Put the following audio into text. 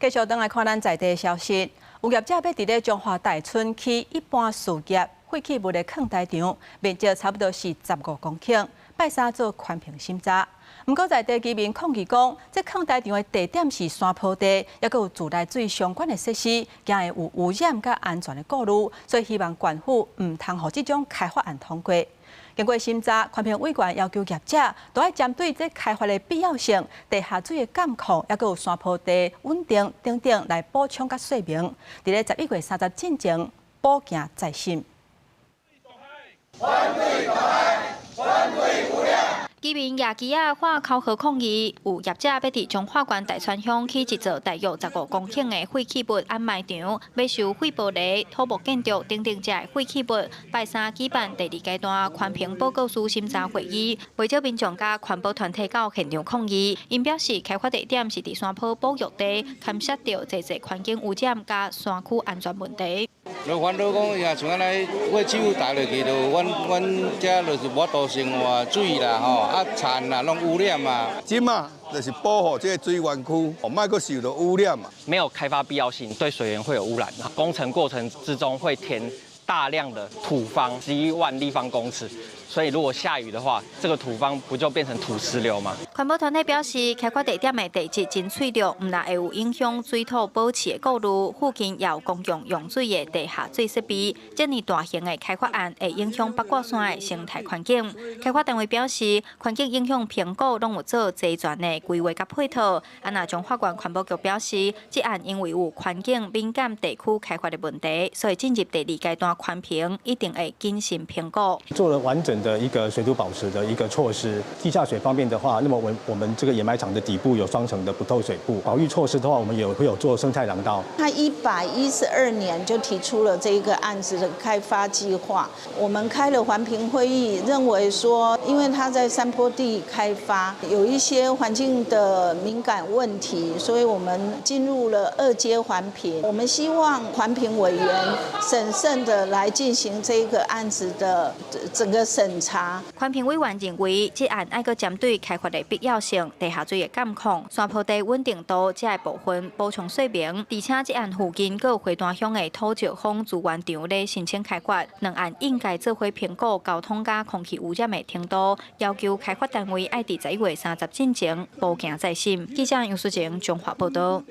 繼續轉來看咱在地的消息，有業者欲佇咧彰化大村起一般事業廢棄物的囥台場，面積差不多是15公頃，拜三做環評審查。毋過在地居民抗議講，這囥台場的地點是山坡地，猶閣有自來水相關的設施，驚會有污染佮安全的顧慮，所以希望縣府毋通予這種開發案通過。經過審查，環評委員要求業者都愛針對這開發的必要性、地下水的監控，猶閣有山坡地穩定等等來補充佮說明。佇咧11月30進前補件再審。反對大海，反對污染。居民舉旗仔喊口號抗議，有業者欲佇彰化縣大村鄉起一座大約15公頃的廢棄物掩埋場，欲收廢玻璃、土木建築等等這廢棄物。拜三舉辦第二階段環評報告書審查會議，袂少民眾佮環保團體到現場抗議，𪜶表示開發地點是佇山坡保育地，牽涉著濟濟環境污染佮山區安全問題。就煩惱講，也像按呢廢棄物帶落去，就阮阮遮就是無法度生活水啦吼，啊田啦攏污染啊。這馬就是保護這個水源區，莫閣受著污染嘛。沒有開發必要性，對水源會有污染。工程過程之中會填大量的土方，11萬立方公尺。所以如果下雨的話，這個土方不就變成土石流嗎？環保團體表示，開發地點的地質真脆弱，毋但會有影響水土保持的顧慮，附近也有公共用水的地下水設備。這爾大型的開發案會影響八卦山的生態環境。開發單位表示，環境影響評估攏有做齊全的規劃佮配套。啊，若彰化縣環保局表示，這案因為有環境敏感地區開發的問題，所以進入第二階段環評一定會謹慎評估。做了完整的一個水土保持的一個措施，地下水方面的話，那麼我們這個掩埋場的底部有雙層的不透水布，保育措施的話，我們也會有做生態廊道。他112年就提出了這個案子的開發計劃，我們開了環評會議，認為說，因為他在山坡地開發，有一些環境的敏感問題，所以我們進入了二階環評。我們希望環評委員審慎的來進行這個案子的整個審查。環評委員認為，這案愛閣針對開發的必要性、地下水的監控、山坡地穩定度這个部分補充說明。而且，這案附近閣有花壇鄉的土石方資源場咧申請開發，兩案應該做伙評估交通佮空氣污染的程度，要求開發單位愛佇11月30進前補件再審。記者楊淑靜彰化報導。